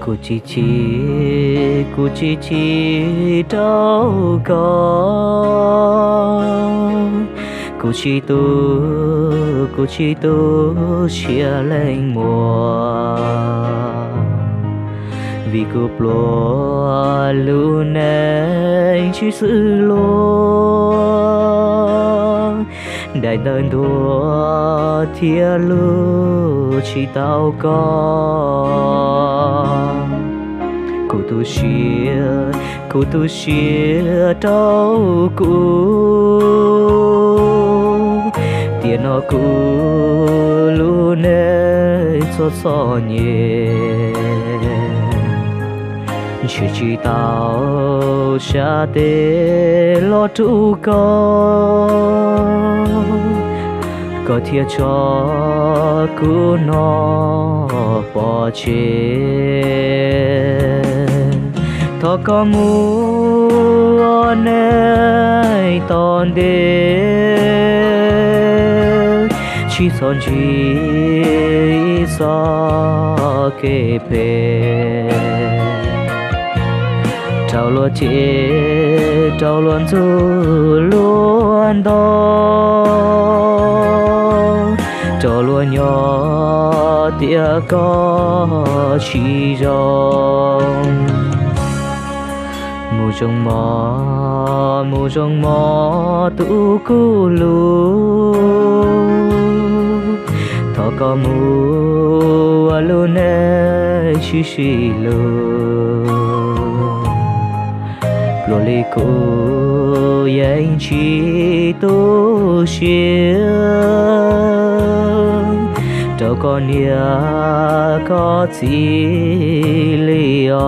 Kuv tsis chim, kuv tsis chim rau koj, kuv tsis tu, kuv tsis tu siab leej muag, vim kuv pluas lub neej tsis xws luag, daim ntawv ntuag thiab lus tsis tau koj. Kuv tu siab, kuv tu siab rau kuv, tiam no kuv lub neej txom txom nyem, nrhiav tsis tau sab tes los rub koj, koj thiaj tso kuv no pov tseg. Thov koj mus ua neej tom ntej, tsis txhob ntsib ib txoj kev phem, rau luag cem, rau luag ntxub luag ntau, rau luag nyob tias koj tsis zoo. Mus zoo mov, mus zoo mov tus kuv hlub, thov koj mus ua lub neej sib sib hlub. Pluag li kuv yeej tsis tu siab rau koj niam koj txiv li os.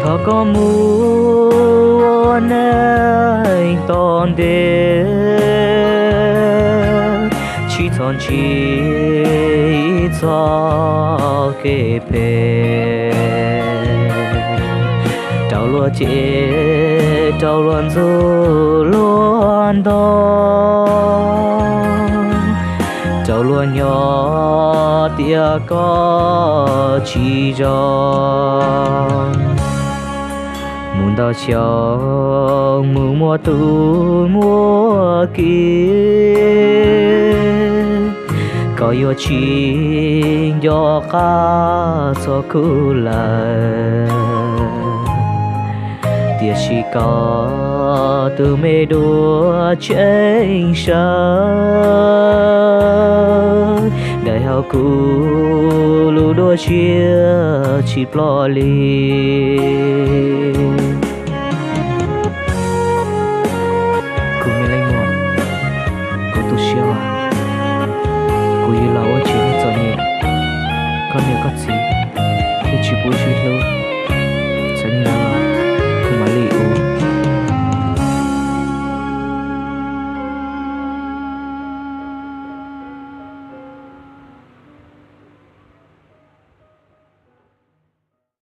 Thov koj mus ua neej tom ntej, tsis txhob ntsib ib txoj kev phem, rau luag cem, rau luag ntxub luag ntau, rau luag nyob tias koj tsis zoo. Mus ntau xyoo mus muaj tus muaj kiv, koj yuav tsis nco qab txog kuv lawm. Tiam sis koj tus me dua tseeb sawv daim hauv kuv lub duab siab tsis ploj li. Kuv me leej muam, kuv tu siab os. Kuv yug los ua tsev neeg txom nyem, koj niam koj txiv twb tsis pub sib hlub,